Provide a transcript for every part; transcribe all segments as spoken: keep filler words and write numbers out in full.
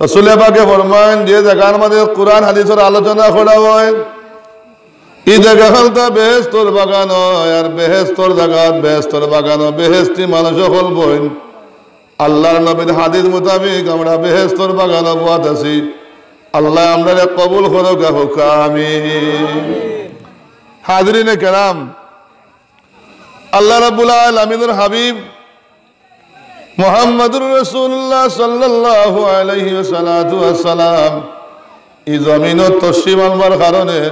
রসুলে পাকে ফরমাইন, যে জাগার মাঝে কোরআন হাদিসর আলোচনা করা অয়, ই জাগা খানতা বেহেস্তর বাগান অয়, আর বেহেস্তর জাগাত, বেহেস্তর বাগানো বেহেস্তি মানুষ অকল বইন। আল্লার নবীর হাদিস মোতাবিক আমরা বেহেস্তর বাগানো বওয়াত আছি। আল্লায় আমরারে কবুল করউক্কা, কউক্কা আমিন। হাজিরিনে কেরাম, আল্লা রাব্বুল আলামিনর হাবিব মুহাম্মাদুর রাসূলুল্লাহ সাল্লাল্লাহু আলাইহি ওয়াসাল্লাতু ওয়াসসালাম ই জমিনো তশরিফ আনবার কারণে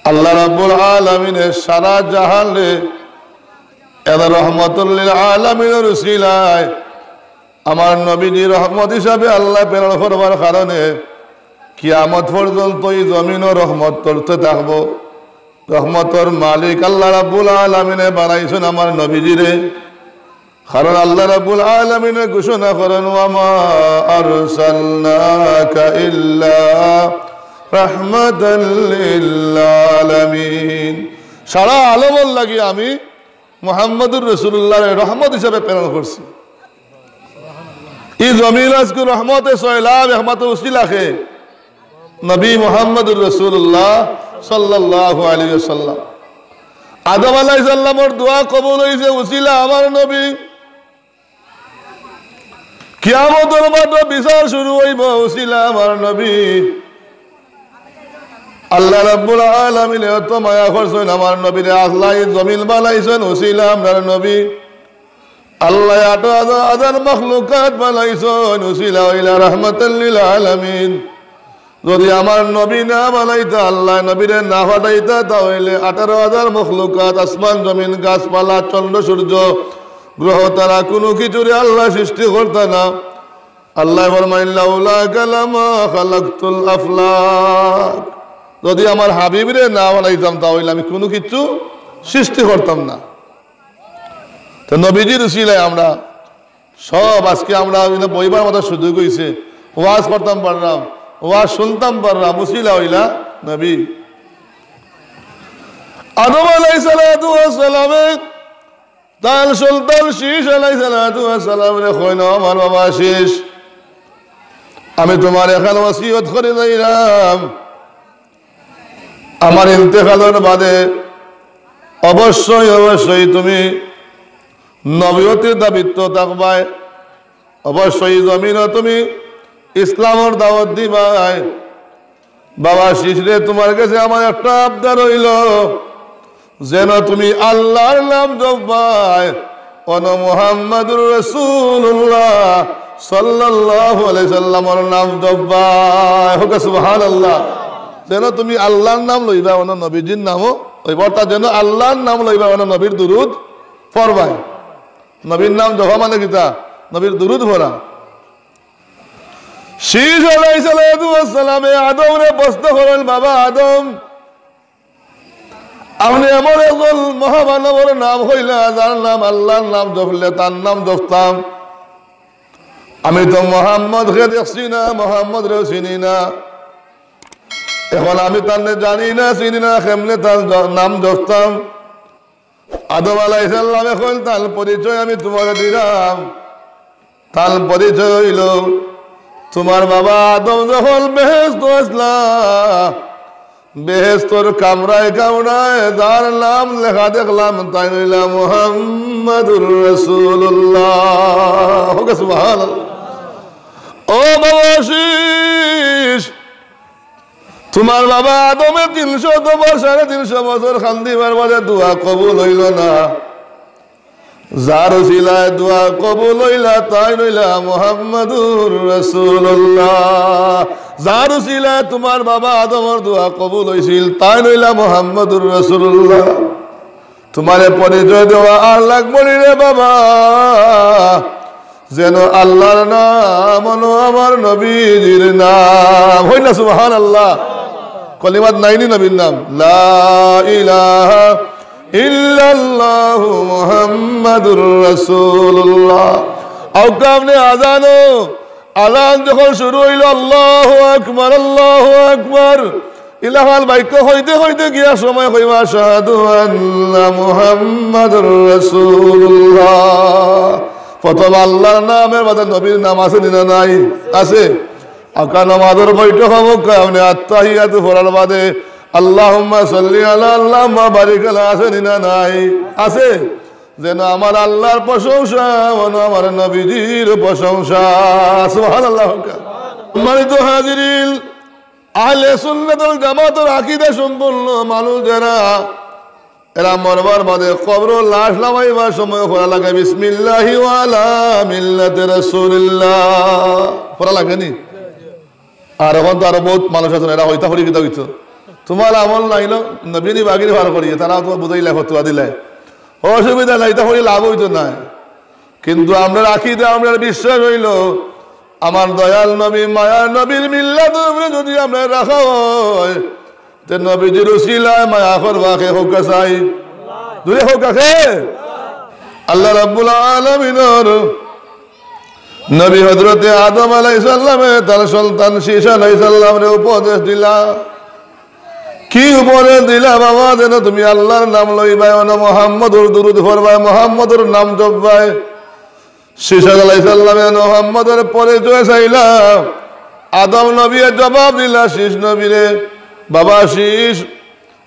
আল্লা রাব্বুল আলামিনে সারা জাহানরে এরা রহমাতুল লিল আলামিনর উসিলায় আমার নবীজি রহমত হিসাবে আল্লায় প্রেরণ করবার কারণে কিয়ামত পর্যন্ত ই জমিনো রহমত চলতে থাকবো। রহমতর মালিক আল্লা রাব্বুল আলামিনে বানাইছইন আমার নবীজিরে। কারণ আল্লা রাব্বুল আলামিনে ঘোষণা করেন, "ওয়া মা আরসালনাকা ইল্লা রাহমাতাল লিল আলামিন।" সারা আলমর লাগি আমি মুহাম্মাদুর রাসূলুল্লাহরে রহমত হিসাবে প্রেরণ করছি। ই জমিন আজকে রহমতে সয়লাব, একমাত্র উসিলা কে? নবী মুহাম্মাদুর রাসূলুল্লাহ সাল্লাল্লাহু আলাইহি ওয়াসাল্লাম। আদম আলাইহিস সালামর দোয়া কবুল অইছে, উসিলা আমার নবী। কিয়ামতর মাঠো বিচার শুরু অইবো, উসিলা আমার নবী। আল্লা রাব্বুল আলামিনে অত মায়া করছইন আমার নবীরে, আল্লায় ই জমিন বানাইছইন, উসিলা আমরার নবী। আল্লায় আঠারো হাজার, হাজার মখলুকাত বানাইছইন, উসিলা অইলা রাহমাতাল লিল আলামিন। যদি আমার নবী না বানাইতা, আল্লায় নবীরে না পাঠাইতা, তা অইলে আঠারো হাজার মখলুকাত, আসমান জমিন, গাছপালা, চন্দ্র সূর্য, গ্রহ তারা, কুনু কিছুরে আল্লায় সৃষ্টি করতা না। আল্লায় ফরমাইন, "লাউলাকা লামা খালাকতুল আফলাক।" যদি আমার হাবিবরে না বানাইতাম, তা অইলে আমি কুনু কিছু সৃষ্টি করতাম না। তো নবীজির উসিলায় আমরা সব, আজকে আমরা অইলে বইবার মতো সুযোগ অইছে, ওয়াজ করতাম পারলাম, ওয়াজ শুনতাম পারলাম, উসিলা অইলা নবী। আদম আলাইহিস সালাতু ওয়াস সালামে তান সন্তান শীষ আলাইহিস সালাতু ওয়াস সালামরে কইন, "আমার বাবা শীষ, আমি তুমার এখান ওসিয়ত করি যাইরাম, আমার ইন্তেকালর বাদে অবশ্যই, অবশ্যই তুমি নবুয়তির দাবিত্ব থাকবায়, অবশ্যই জমিনো তুমি ইসলামর দাওয়াত দিবায়। বাবা শীষরে, তুমার গেছে আমার একটা আবদার অইলো, যেন তুমি আল্লার নাম জপবায়, অনো মুহাম্মাদুর রাসূলুল্লাহ সাল্লাল্লাহু আলাইহি সাল্লামর নাম জপবায়।" কউক্কা সুবহানাল্লাহ। যেন তুমি আল্লার নাম লইবায়, অনো নবীজির নামও অইবো, অর্থাৎ যেন আল্লার নাম লইবায়, অনো নবীর দুরুদ পড়বায়। নবীর নাম জপা মানে কিতা? নবীর দুরুদ পড়া। শীষ আলাইহিস সালাতু ওয়াস সালামে আদমরে প্রশ্ন করইন, "বাবা আদম, আপনে এমন একজন মহামানবর নাম কইলা, যার নাম আল্লার নাম জপলে তার নাম জপতাম। আমি তো মুহাম্মদরে দেখছি না, মুহাম্মদরেও চিনি না। এখন আমি তানরে জানি না, চিনি না, কেমনে তার জ-, নাম জপতাম?" আদম আলাইহিস সালামে কইন, "তান পরিচয় আমি তুমারে দিরাম।" তান পরিচয় অইলো, তুমার বাবা আদম যখন বেহেস্তো আছলা, বেহেস্তর কামরায় কামরায় যার নাম লেখা দেখলাম, তাইন অইলা মুহাম্মাদুর রাসূলুল্লাহ। কউক্কা সুবহানাল্লাহ। ও বাবা শীষ, তুমার বাবা আদমে তিনশো বছর, সাড়ে তিনশো বছর কান্দিবার বাদে দোয়া কবুল অইলো না। যার উসিলায় দোয়া কবুল অইলা, তাইন অইলা মুহাম্মাদুর রাসূলুল্লাহ। যার উসিলায় তুমার বাবা আদমর দোয়া কবুল অইছিল, তাইন অইলা মুহাম্মাদুর রাসূলুল্লাহ। তুমারে পরিচয় দেওয়া আর লাগবো নি রে বাবা, যেন আল্লার নাম অনো আমার নবীজির নাম। কইন না সুবহানাল্লাহ। কলিমাত নাইনি নবীর নাম, লা ইলাহা ইল্লাল্লাহু মুহাম্মাদুর রাসূলুল্লাহ। অউ কারণে আজানো, আজান যখন শুরু অইলো, আল্লাহু আকবার, আল্লাহু আকবার, ইলাখান বাক্য কইতে কইতে গিয়া সময় কইবা, আশহাদু আন্না মুহাম্মাদুর রাসূলুল্লাহ। প্রথম আল্লাহর নামের বাদে নবীর নাম আছে নি না নাই? আছে। আকা নামাজর বৈঠক অবস্থায় আপনে আত্তাহিয়াতু পড়ার বাদে আল্লাহুম্মা সাল্লি আলা, আল্লাহুম্মা বারিক আলা আছে নি না নাই? আছে। যেন আমার আল্লাহর প্রশংসা, যেন আমার নবীজির প্রশংসা। সুবহানাল্লাহ। সম্মানিত হাজিরিন, আহলে সুন্নাত ওয়াল জামাতর আকীদা সম্পন্ন মানুষ যারা, এরা মরবার বাদে কবরো লাশ লামাইবার সময় পড়া লাগে বিসমিল্লাহি ওয়া আলা মিল্লাতি রাসূলিল্লাহ। পড়া লাগে নি? আর অখন তো আরো বউত মানুষ আছইন, এরা কইতা করি কিতা কইতো, তুমার আমল নাইলো, নবী নি বাগির পার করিয়ে, তারা তো বুঝাইলা, ফতুয়া দিলা, অসুবিধা নাই, ইতা করি লাভ অইতো নায়। কিন্তু আমরার আকীদা, আমরার বিশ্বাস অইলো, আমার দয়াল নবী, মায়ার নবীর মিল্লাতর উপরে যুদি আমরারে রাখা অয়, তে নবীজির উসিলায় মায়া করবা কে? কউক্কা চাই, জুরে কউক্কা কে? আল্লাহ রাব্বুল আলামিনর নবী হযরতে আদম আলাইহিস সালামে তার সন্তান শীষ আলাইহিস সালামরে উপদেশ দিলা। কি উপদেশ দিলা? বাবা, যেন তুমি আল্লাহর নাম লইবায়, অনো মুহাম্মদর দুরুদ পড়বায়, মুহাম্মদর নাম জপবায়। শীষ আলাইহিস সালামে মুহাম্মদর পরিচয় চাইলা। আদম নবীয়ে জবাব দিলা শীষ নবীরে, বাবা শীষ,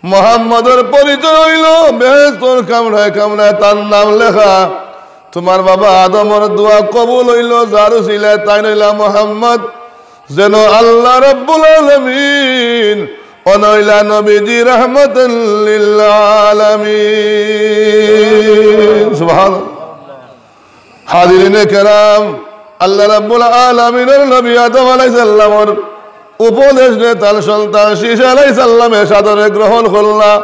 মুহাম্মদর পরিচয় অইলো বেহেস্তর কামরায় কামরায় তার নাম লেখা। তুমার বাবা আদমর দোয়া কবুল অইলো, যার উসিলায় তাইন অইলা মুহাম্মদ। যেন আল্লাহ রাব্বুল আলামিন অনো অইলা নবীজি রাহমাতাল লিল আলামিন। সুবহানাল্লাহ। হাজিরিনে কেরাম, আল্লাহ রাব্বুল আলামিনর নবী আদম আলাইহিস সালামর উপদেশরে তার সন্তান শীষ আলাইহিস সালামে সাদরে গ্রহণ করলা।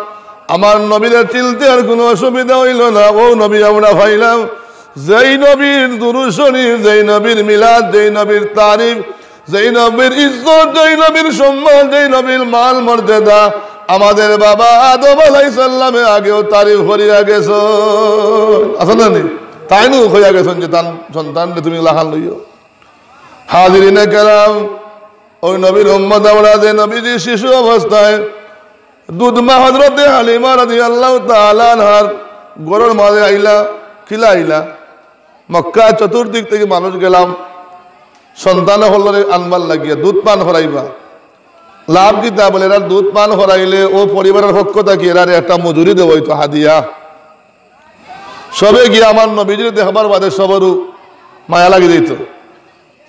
আমার নবীরে চিনতে আর কুনু অসুবিধা অইলো না। অউ নবী আমরা পাইলাম, যেই নবীর দুরুদ শরীফ, যেই নবীর মিলাদ, যেই নবীর তারিফ, যেই নবীর ইজ্জত, যেই নবীর সম্মান, যেই নবীর মান মর্যাদা, আমাদের বাবা আদম আলাইহিস সালামে আগেউ তারিফ করিয়া গেছইন। আছে না নি? তাইনউ কইয়া গেছইন যে তান সন্তানরে তুমি লাখান লইও। হাজিরিনে কেরাম, অউ নবীর উম্মত আমরা, যে নবীজি শিশু অবস্থায় দুধ মা হযরতে হালিমা রাদিয়াল্লাহু তাআলা আনহার ঘরর মাঝে আইলা, কিলা আইলা? মক্কা চতুর্দিক থাকি মানুষ গেলাম, সন্তান অকলরে আনবার লাগিয়া, দুধ পান করাইবা। লাভ কিতা? বলে, এরার দুধ পান করাইলে অউ পরিবারর পক্ষ থাকি এরারে একটা মজুরি দেওয়া অইতো, হাদিয়া। সবে গিয়া আমার নবীজিরে দেখবার বাদে সবরউ মায়া লাগি যাইতো।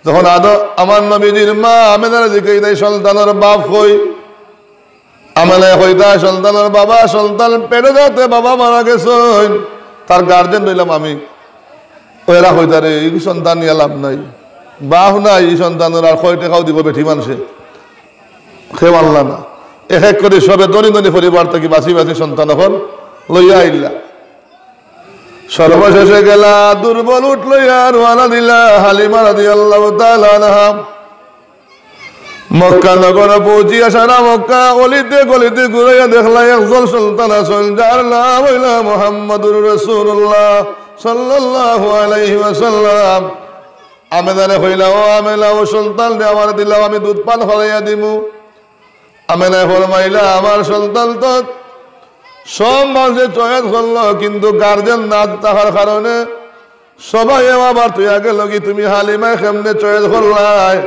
তখন আদো আমার নবীজির মা আমেনারে জিকাইতা, "ই সন্তানর বাপ কই?" আমেনায় কইতা, "সন্তানর বাবা, সন্তান পেটো থাকতে বাবা মারা গেছইন, তার গার্জিয়ান অইলাম আমি।" অউ এরা কইতা, "রে, ই সন্তান নিয়া লাভ নাই, বাপ নাই, ই সন্তানর আর কয় টেকাউ দিবো বেটি মানষে?" কেউ আনলা না। এক এক করি সবে ধনী ধনী পরিবার থাকি বাছি বাছি সন্তান অকল লইয়া আইলা। সর্বশেষে গেলা দুর্বল উট লইয়া রওয়ানা দিলা হালিমা রাদিয়াল্লাহু তাআলা আনহা। মক্কা নগরো পৌঁছিয়া সারা মক্কা অলিতে গলিতে ঘুরাইয়া দেখলা একজন সন্তান আছইন, যার নাম অইলা মুহাম্মাদুর রাসূলুল্লাহ সাল্লাল্লাহু আলাইহি ওয়াসাল্লাম। আমেনারে কইলা, "ও আমেনা, অউ সন্তানরে আমারে দিলাও, আমি দুধ পান করাইয়া দিমু।" আমেনায় ফরমাইলা, "আমার সন্তান তো সব মানষে চয়েস করলো, কিন্তু গার্জিয়ান না থাকার কারণে সবাই আবার থইয়া গেলোগি, তুমি হালিমায় কেমনে চয়েস করলায়?"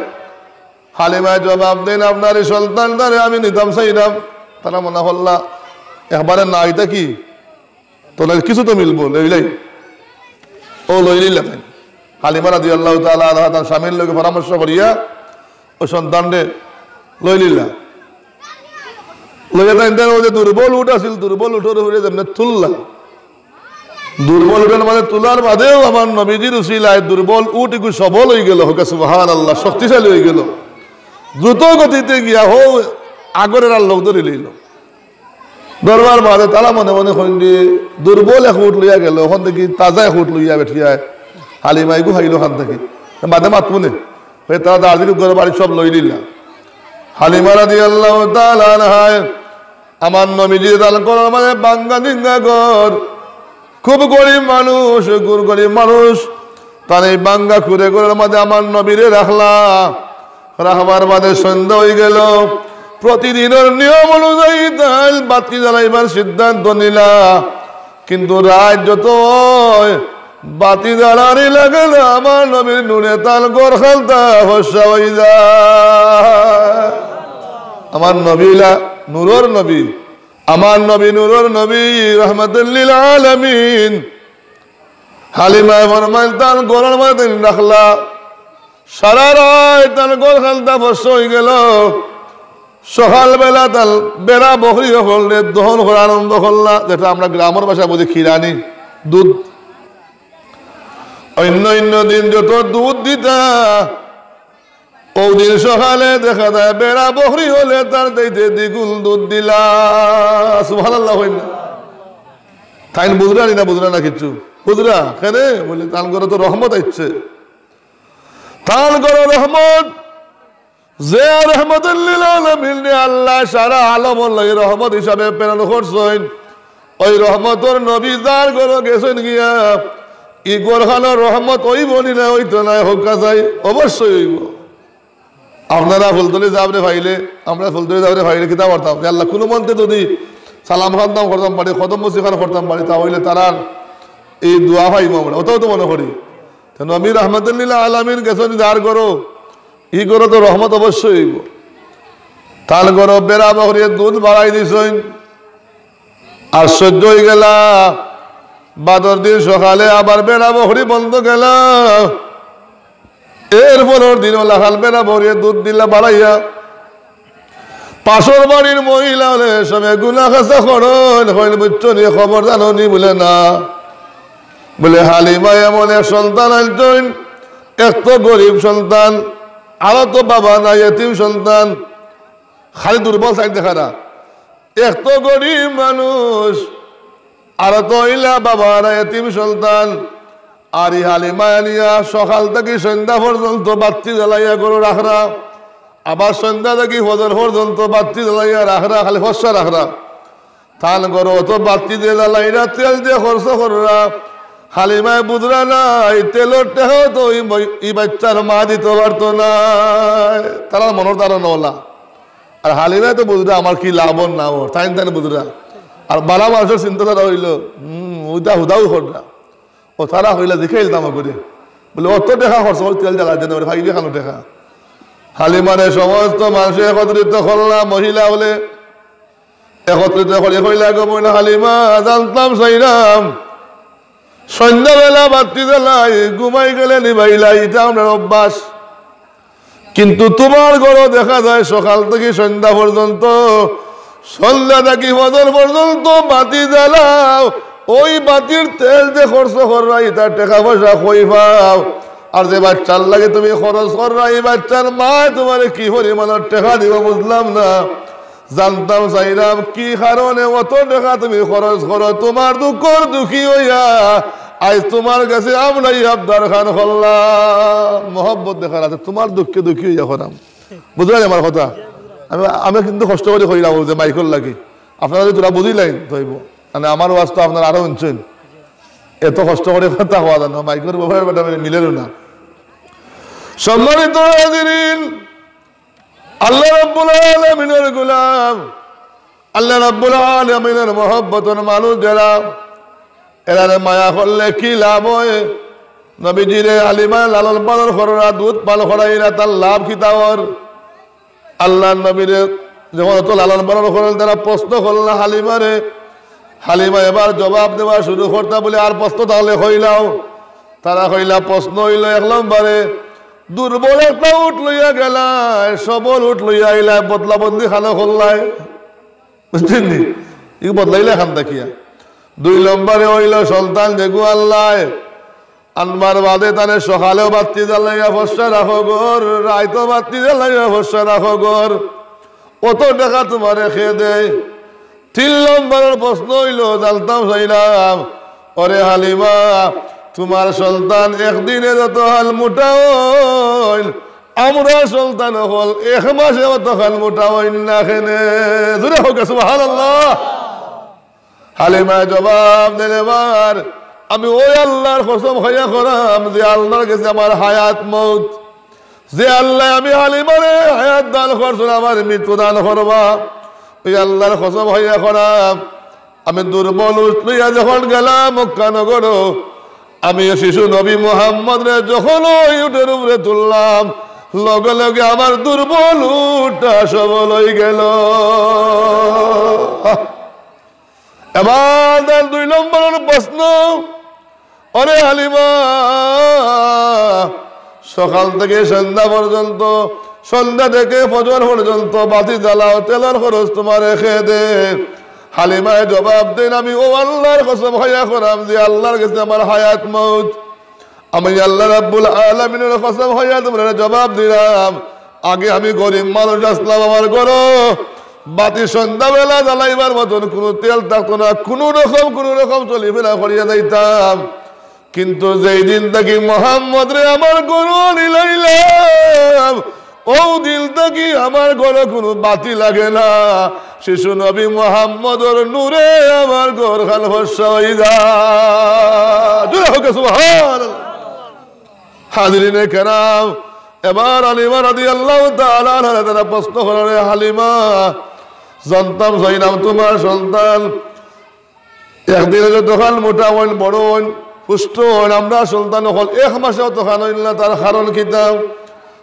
হালিমায় জবাব দেইন, "আপনার ই সন্তানটারে আমি নিতাম চাইরাম।" তারা মনে করলা একবারে না, ইটা কি? তো লাগে কিছু তো মিলবো, লইলাই। অউ লইলিলা তাইন। হালিমা রাদিয়াল্লাহু তাআলা আনহা তান স্বামীর লগে পরামর্শ করিয়া অউ সন্তানরে লইলিলা। লইয়া তাইন তান অউ যে দুর্বল উট আছিল, দুর্বল উটর উপরে যেমনে তুললা, দুর্বল উটর মাঝে তুলার বাদেউ আমার নবীজির উসিলায় দুর্বল উট ইগু সবল অইগেলো। কউক্কা সুবহানাল্লাহ, শক্তিশালী অইগেলো। দ্রুত গতিতে গিয়া হউ আগর এরার লগ ধরি লইলো। ধরবার বাদে তারা মনে মনে কইন যে দুর্বল এক উট লইয়া গেলো, অখন দেখি তাজা এক উট লইয়া বেটিয়ায় হালিমায় ইগু পাইলো কান থাকি। বাদে মাতমুনে। অউ তারা দাদির ঘর বাড়ি সব লইলিলা। হালিমা রাদিয়াল্লাহু তাআলা আনহায় আমার নবীজির দান করার মাঝে ভাঙ্গা ডিঙ্গা ঘর, খুব গরিব মানুষ, গুর গরিব মানুষ, তান এই ভাঙ্গা কুড়ে ঘরর মাঝে আমার নবীরে রাখলা। রাখবার বাদে সন্ধ্যা অইগেলো। প্রতিদিনর নিয়ম অনুযায়ী তাইন বাতি জ্বালাইবার সিদ্ধান্ত নিলা। কিন্তু রাইত যত অয়, বাতি জ্বালানি লাগে না, আমার নবীর নূরে তান ঘর খান্তা ফর্সা অই যায়। আমার নবী লা-, নূরর নবী, আমার নবী নূরর নবী, রহমাতুল লিল আলামিন। হালিমায় ফরমাইন, তান ঘরর মাঝে দিন রাখলা, সারা রাইত তান ঘর খান্তা ফর্সা অই গেল। সকালবেলা তান বেড়া বকরি অকলরে দহন করা আরম্ভ করলা, যেটা আমরা গ্রামর ভাষায় বুঝি খিরানি, দুধ। অন্য অন্য দিন যত দুধ দিতা, অউ দিন সকালে দেখা যায় বেড়া বকরি অকলে তার চাইতে দ্বিগুণ দুধ দিলা। সুবহানাল্লাহ অইন না? তাইন বুঝরা নি না, বুঝরা না কিচ্ছু? বুঝরা? কেনে? বলে, তান ঘরো তো রহমত আইছে। তান ঘরো রহমত, যে রহমাতুল লিল আলামিন রে আল্লায় সারা আলমর লাগি রহমত হিসাবে প্রেরণ করছইন, ওই রহমতর নবী যার ঘরো গেছইন গিয়া, ই ঘরখানো রহমত অইবো নি না অইতো নায়, কউক্কা চাই, অবশ্যই অইবো। আপনারা ফুলতলি যাওয়ারে পাইলে, আমরা ফুলতলি যাওয়ারে পাইলে কিতা করতাম? যে আল্লাহ, কুনুমন্তে যদি সালাম খান্তাম করতাম পারি, কদম বসি খান করতাম পারি, তা অইলে তারার এই দোয়া পাইমু আমরা, অতাও তো মনো করি। তো নবী রহমাতুল লিল আলামিন গেছইন যার ঘরো, ই ঘরো তো রহমত অবশ্যই অইবো। তান ঘরো বেড়া বকরিয়ে দুধ বাড়াই দিছইন, আশ্চর্য অই গেলা। বাদর দিন সকালে আবার বেড়া বকরি বন্ধ গেলা। এর পরর দিনও লাখান বেড়া বকরিয়ে দুধ দিলা বাড়াইয়া। পাশর বাড়ির মহিলা অকলে সবে গুনা খাসা করইন, কইন, "বুঝছো নি, খবর জানো নি?" বলে, "না।" বলে, "হালিমা এমন এক সন্তান আনছইন, এক তো গরিব সন্তান, আরো তো বাবা নাই, এতিম সন্তান, খালি দুর্বল সাইড দেখারা।" এক তো গরিব মানুষ, আর তো অইলা বাবা হারা এতিম সন্তান। আর ই হালিমায় আনিয়া সকাল থাকি সন্ধ্যা পর্যন্ত বাত্তি জ্বালাইয়া ঘরো রাখরা, আবার সন্ধ্যা থাকি ফজর পর্যন্ত বাত্তি জ্বালাইয়া রাখরা, খালি ফর্সা রাখরা। তান ঘরো অত বাত্তি যে জ্বালাইরা, তেল যে খরচ কররা, হালিমায় বুঝরা না, ই তেলর টেকাও তো ই বাচ্চার মা দিতো পারতো না। তারার মনর ধারণা অলা। আর হালিমায় তো বুঝরা আমার কি লাভ অর না অর, তাইন তাইন বুঝরা। আর বালা মানষর চিন্তাধারা অইলো, হুম, অউটা হুদাউ কররা। ও তারা কইলা, দেখাইল দাম করে। বলে, "অত টেকা খরচ করি তেল জ্বালাইতে না, পাইবে কানো টেকা?" হালিমারে সমস্ত মানষে একত্রিত করলা, মহিলা অকলে একত্রিত করি কইলা, "গো বইন হালিমা, জানতাম চাইরাম, সন্ধ্যাবেলা বাত্তি জ্বালাই, ঘুমাই গেলে নিবাইলাই, ইটা আমরার অভ্যাস।" কিন্তু তুমার ঘরো দেখা যায় সকাল থাকি সন্ধ্যা পর্যন্ত, সন্ধ্যা থাকি ফজর পর্যন্ত বাতি জ্বালাও, ওই বাতির তেল যে খরচ কররায়, ইতার টেকা পয়সা কই পাও? আর যে বাচ্চার লাগি তুমি খরচ কররায়, ই বাচ্চার মায় তুমারে কি পরিমাণর টেকা দিবো বুঝলাম না। জানতাম চাইরাম কি কারণে অত টেকা তুমি খরচ করো, তুমার দুঃখর দুঃখী অইয়া আইজ তুমার গেছে আমরাই আবদার খান করলাম। মহব্বত দেখার আছে, তুমার দুঃখে দুঃখী অইয়া করাম। বুঝরায় আমার কথা? আমি, আমি কিন্তু কষ্ট করি কইরাম যে মাইকর লাগি। আপনারা যদি থুড়া বুঝিলাইন তো অইবো। মানে আমার ওয়াজ তো আপনারা আরো হুনছইন। এত কষ্ট করি কথা কওয়া যায় না, মাইকর ব্যাপারে বেটা মিলেরও না। সম্মানিত হাজিরিন, আল্লাহ রাব্বুল আলামিনের গোলাম, আল্লাহ রাব্বুল আলামিনের মহব্বতর মানুষ যেরা, এরারে মায়া করলে কি লাভ অয়? নবীজিরে হালিমায় লালন পালন কররা, দুধ পান করাইরা, তার লাভ কিতা অর? আল্লাহর নবীরে যখন অত লালন পালন করইন, তারা প্রশ্ন করলা হালিমারে। হালিমা এবার জবাব দেওয়া শুরু করতা বলে, "আর প্রশ্ন তাহলে কইলাও।" তারা কইলা, "প্রশ্ন অইলো এক নম্বরে, দুর্বল একটা উট লইয়া গেলায়, সবল উট লইয়া আইলায়, বদলাবন্দি খানো করলায়।" বুঝছইন নি? ই বদলাইলা খান দেখিয়া। দুই নম্বরে অইলো সন্তান যেগু আল্লায় আনবার বাদে তারে সকালেও বাত্তি জ্বালাইয়া ফর্সা রাখো ঘর, রাইতো বাত্তি জ্বালাইয়া ফর্সা রাখো ঘর। অত টেকা তুমারে কে দেয়? তিন নম্বরর প্রশ্ন অইলো, জানতাম চাইরাম, ওরে হালিমা, তুমার সন্তান একদিনে যত হান মোটা অইন, আমরার সন্তান অকল এক মাসে অত হান মোটা অইন না কেনে? জোরে কউক্কা সুবহানাল্লাহ। হালিমায় জবাব দেন, "এবার আমি ওই আল্লাহর কসম খাইয়া করাম, যে আল্লাহর গেছে আমার হায়াত মউত, যে আল্লায় আমি হালিমারে হায়াত দান করছইন, আমারে মৃত্যু দান করবা, ওই আল্লাহর কসম খাইয়া করাম, আমি দুর্বল উট লইয়া যখন গেলাম মক্কা নগরো, আমি শিশু নবী মুহাম্মদরে যখন ওই উটের উপরে তুললাম, লগে লগে আমার দুর্বল উটটা সবল হয়ে গেল। এবার তার দুই নম্বর প্রশ্ন, ওরে হালিমা, সকাল থেকে সন্ধ্যা পর্যন্ত, সন্ধ্যা থেকে ফজর পর্যন্ত বাতি জ্বালাও, তেলর খরচ তোমারে কে দে? হালিমায় জবাব দেন, আমি ও আল্লাহর কসম খাইয়া কইরাম যে আল্লাহর গেছে আমার হায়াত মউত, আমি আল্লাহ রাব্বুল আলামিনের কসম খাইয়া তোমরারে জবাব দিলাম, আগে আমি গরিব মানুষ আছলাম, আমার ঘরো বাতি সন্ধ্যাবেলা জ্বালাইবার মতন কোনো তেল থাকতো না, কোনো রকম, কোনো রকম চলিফেরা করিয়া যাইতাম। কিন্তু যেই দিন থাকি মুহাম্মদরে আমার ঘরো আনি লইলাম, ও দিন থাকি আমার ঘরো কোনো বাতি লাগে না। শিশু নবী মুহাম্মদর নূরে আমার ঘরখান ফর্সা হয়ে যায়। জোরে হোক সুবহানাল্লাহ। হাজিরিনে কেরাম, এবার হালিমা রাদিয়াল্লাহু তাআলা আনহারে তারা প্রশ্ন করেন, "রে হালিমা, জানতাম চাইলাম তোমার সন্তান একদিনে যতখান মোটা হইন, বড় হইন, পুষ্ট হইন, আমরা সন্তান অকল এক মাসে অতখান হইল না, তার কারণ কিতা?"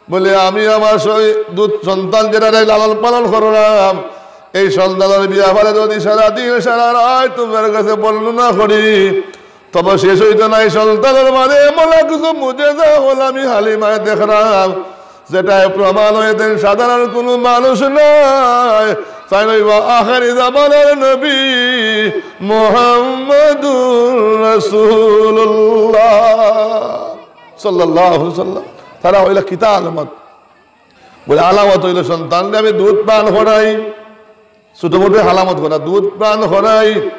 বলে, "আমি আমার সই-, দুধ সন্তান যেটারে লালন পালন করলাম, এই সন্তানের ব্যাপারে যদি সারা দিন সারা রাত তোমার কাছে বর্ণনা করি, তবে শেষ হইতো না। এই সন্তানের মাঝে এমন এক কিছু মুজেজা হল আমি হালিমায় দেখলাম, যেটায় প্রমাণ হইতেন সাধারণ কোনো মানুষ নয়, তাই নইবা আখেরি জামানার নবী মুহাম্মাদুর রাসূলুল্লাহ সাল্লাল্লাহু আলাইহি ওয়াসাল্লাম।" তারা হইলা কিতা আলামত? বলে, আলামত হইল সন্তানরে আমি দুধ পান করাই, ছোট মোটো আলামত করা, দুধ পান করাই,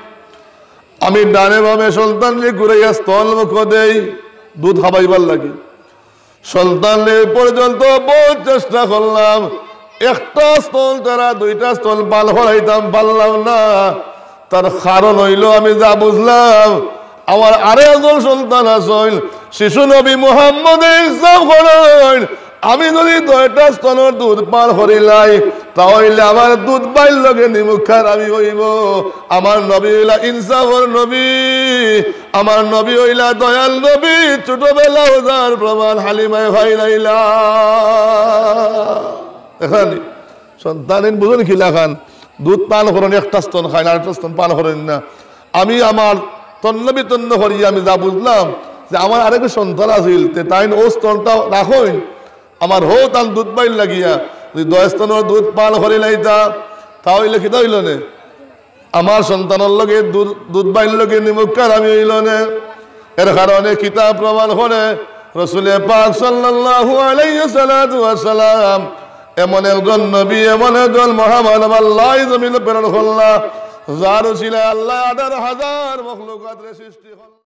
আমি ডানে বামে সন্তানরে ঘুরাইয়া স্তন মুখ দেই, দুধ খাবাইবার লাগি। সন্তানরে পর্যন্ত বহুত চেষ্টা করলাম, একটা স্তন ছাড়া দুইটা স্তন পান করাইতাম পারলাম না। তার কারণ হইল, আমি যা বুঝলাম, আমার আরো একজন সন্তান আছইন, শিশু নবী মুহাম্মদে ইনসাফ করইন, আমি যদি দশটা স্তনর দুধ পান করিলাই, তা হইলে আমার দুধ বাইর লগে নিমুখার আমি হইব। আমার নবী হইলা ইনসাফর নবী, আমার নবী হইলা দয়াল নবী। ছোটবেলা ওজার প্রমাণ হালিমায় পাইলাইলা। এখানে সন্তানইন বুঝইন কিলাখান, দুধ পান করইন, একটা স্তন খাইন, আরেকটা স্তন পান করইন না। আমি আমার তন্ন বিতন্ন করি, আমি যা বুঝলাম যে আমার আরেক সন্তান আছিল, তে তাইন ও স্তনটা রাখইন, আমার হো তান দুধ বাইর লাগিয়া যদি দশ স্তনর দুধ পান করিলাইতা, তা হইলে কিতা হইল নে? আমার সন্তানর লগে দুধ, দুধ বাইর লগে নিমুখার আমি হইল নে। এর কারণে কিতা প্রমাণ করে? রসুলে পাক সাল্লাল্লাহু আলাইহি সালাতু ওয়াসালাম এমন একজন নবী, এমন একজন মহামানব আল্লাহ এই জমিনে প্রেরণ করলা, যার উসিলায় আল্লাহ আঠারো হাজার মখলুকাতরে সৃষ্টি করলা।